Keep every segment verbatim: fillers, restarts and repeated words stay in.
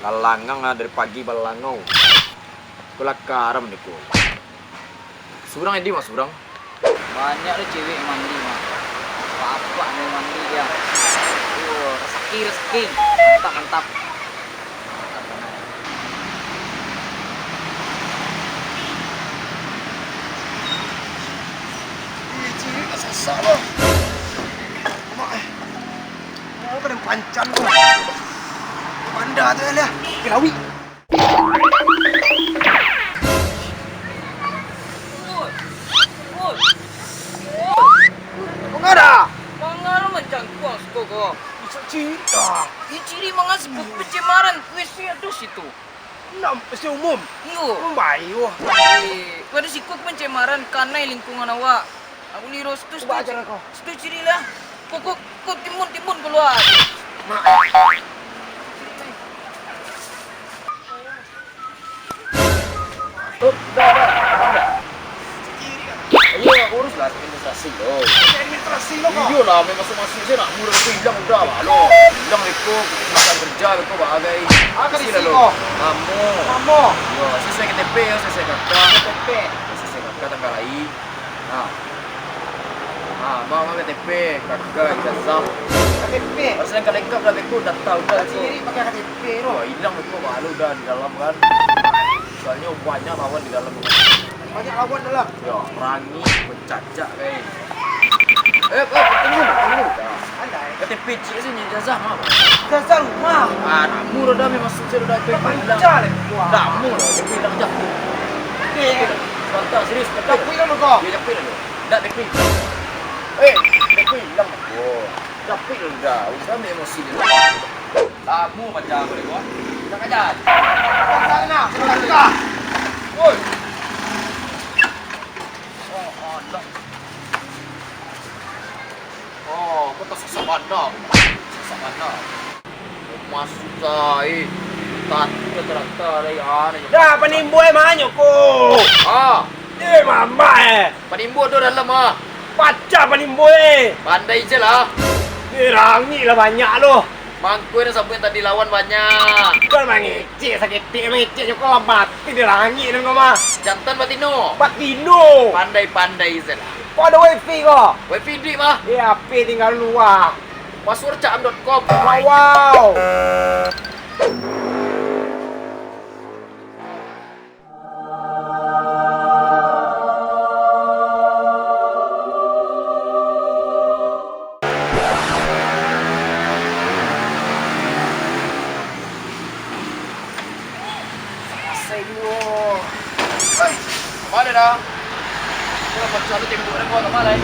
Balangang lah dari pagi, balangau. Ko lah karam niko. Surang jadi, Mak, surang. Banyak tu cewek mandi, Mak. Apak-apak ni mandi dia. Oh, rezeki, rezeki. Mantap, mantap. Ih, cirik lah sasak lah. Mak, eh. Mau ka den pancan ko. Panda tu lah. Ke lawik. Oi. Oi. Oi. Manga dah? Manga lo mancangkuang siko ko? Isak cirik dah. Ih, cirik manga siko pencemaran. W C ado situ. Nan W C umum? Iyo. Umum bae, wah. Eh, ado siko pencemaran kanai lingkungan awak. Aku ni ros tu. Cuba ajar aku. Situ cirik lah. Ko, ko, ko timbun, timbun kalua. Mak. Tuh, dah, dah, dah, dah. Iyo, urus lah administrasi lo. Administrasi lo, Kak? Iyo lah, memang masuk-masuk se nak murah tu ilang udah lah lo. Ilang beko, makan kerja beko bagai. Ah, ka di siko? Namo. Namo. Yo, sesuai K T P yo, sesuai kakak. K T P. Sesuai kakak tanggal lahir. Ha. Ha, ma, ma K T P, kakak, ijazah. K T P. Harus lengkap-lengkap lah beko, data udah tu. Cirik pakai K T P tu. Wah, ilang beko baru dah di dalam kan. Soalnyo banyak lawan di dalam. Banyak lawan dalam. Yo, rangi, mencacak kayak. Eh, eh, tunggu, tunggu. Alah, eh. K T P ciek se nyo, ijazah mah. Ijazah rumah. Ah, namo dah, dah, memang susah dah, K T P ilang. Pancal, eh, wah. Namo lah, K T P ilang, jah. Eh. Sebentar, serius, K T P. Japuik lah, Bang. Yo, japuik lah, yo. Ndak, K T P. Eh, K T P ilang. Oh, japuik lah, dah. Usah ambil emosi dia. Lamo paja ko, Bang. Nak aja. Sana, sudah buka. Woi. Oh, alah. Oh, kau tak sasak bana. Sasak bana. Masuk, eh. Tatu rata-rata dari, ah, dari. Dah, panimbua mah nyo ko. Ah. Eh, mamak, eh. Panimbua tu dalam, ah. Pacah panimbua, eh. Pandai je lah. Eh, rangik lah banyak lo. Mangko nan sabuik tadi lawan banyak. Bukan mangecek, saketek mangecek nyo ko lah mati di rangik nan ko mah. Jantan batino. Batino. Pandai-pandai se lah. Ko ado wifi ko? Wifi duit mah. Eh, H P tinggal lua. Password cam dot com. Wow. Asai juo. Hei, kama dah? Kau pacah tu tembok dah, kau kama lai?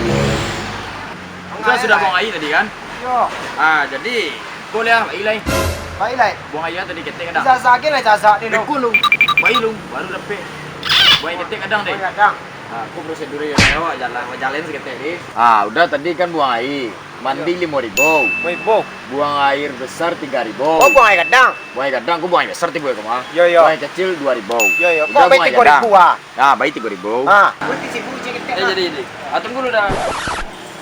Kan sudah buang aia tadi kan? Yo. Ah, jadi, kau liah, lai lai. Lai lai. Buang aia tadi ketek kadang. Bisa sakin lah casak ni, no. Bekul lu. Bai lu, baru dapek. Buang aia ketek kadang deh. Buang aia kadang. Ah, aku prosedur yo, awak jalan, awak jalan saketek deh. Ah, udah tadi kan buang aia. Mandi limo ribu. Limo ribu. Buang aia besar tigo ribu. Oh, buang aia gadang. Buang aia gadang, kau buang aia besar tibo ka mah. Yo, yo. Buang aia kecil duo ribu. Yo, yo. Udah, kau buang aia tigo ribu gadang. Ah. Nah, bai tigo ribu. Ah. Berarti seribu je ketek. Eh, jadi, jadi. Ah, tunggu lu dah.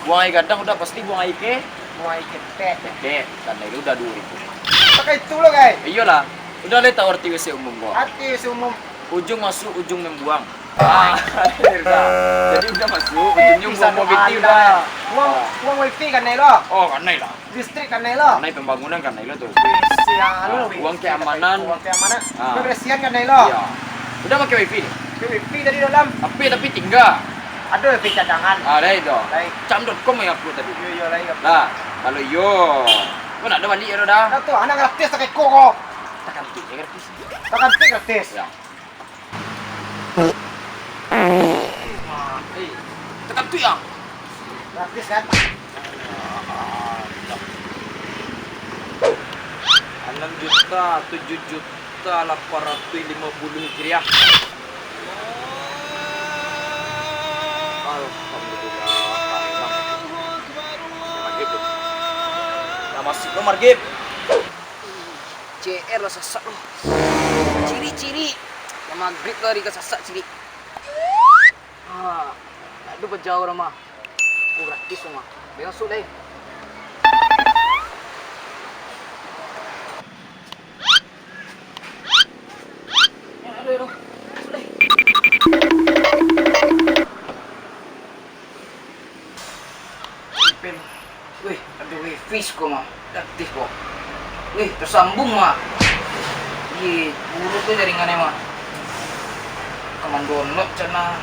Buang aia gadang udah pasti buang aia ke? Buang aia ketek. Ketek, tandai lu udah duo ribu. Pakai itu lo, guys. Iyolah. Udah le tahu arti W C umum kau? Arti W C umum. Ujung masuk, ujung membuang. Ah, jadi udah masuk, ujungnya buang-buang piti udah. Uang, uang wifi kanai lo? Oh, kanai lah. Listrik kanai lo? Kanai pembangunan kanai lo tu. Sial, lo, uang keamanan. Uang keamanan. Ah. Kebersihan kanai lo? Iya. Udah pakai wifi ni? Pakai wifi tadi dalam. Tapi, tapi tinggal. Ada wifi cadangan. Ah, dah itu. Baik. Cam dot com yang upload tadi. Iya, iya, baik. Nah, kalau iyo, kau nak ada balik ya dah? Nah, tu, anak gratis tak eko kau. Takan tu, ya gratis. Takan tu gratis. Ya. Eh, tekan tu ya. Gratis kan? Enam juta tujuh juta lapan ratus lima puluh Hijriah. Alhamdulillah. Maghrib tu. Dah masuk tu maghrib. C R lah sasak tu. Cirik-cirik. Lah maghrib tu hari ka sasak cirik. Ha, tak ado bajawab dah mah. Aku gratis tu mah. Bai masuk lai. Ko mah, aktif ko. Wih, tersambung mah. Ih, buruk tu jaringannya mah. Kaman download cana.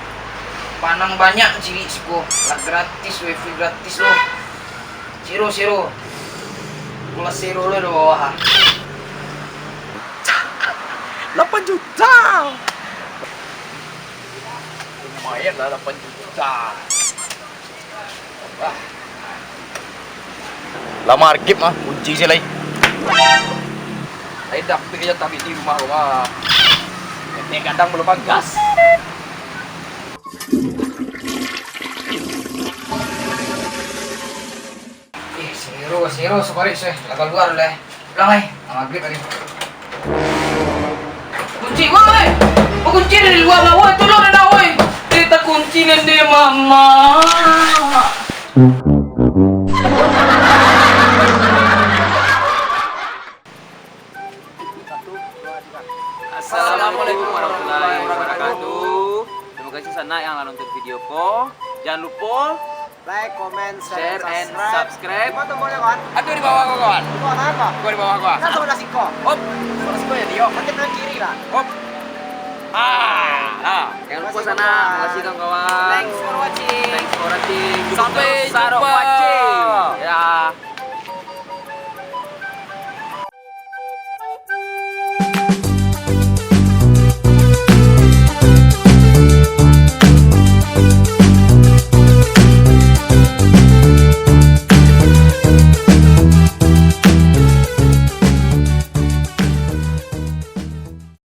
Panang banyak cilik siko. Lah gratis, wifi gratis lo. Sero, sero. Pula sero lo di bawah. Delapan juta. Lumayan lah, delapan juta. Lah markip mah, kunci se lai. Lai dapek aja tabik di rumah ko mah. Ketek gadang balubang gas. Eh, sero, sero, sabarek, seh. Lah kaluar, leh. Pulang, ai. Lah magrib tadi. Kunci, woi! Kunci dari lua, woi! Tolong, Nana, woi! Eh, takunci, Nene, Mama! Assalamualaikum warahmatullahi wabarakatuh. Terima kasih sanak yang lah nonton video ko. Jangan lupa like, comment, share, and subscribe. Di mana tombolnya, kawan? Ada di bawah ko, kawan. Di bawah apa? Di bawah ko. Kan sebelah siko. Op, sebelah siko ya, Tio. Nanti belok kiri lah. Op. Ah, ah. Jangan lupa sanak. Terima kasih, kawan. Thanks for watching. Thanks for watching. Sampai jumpa. Ya.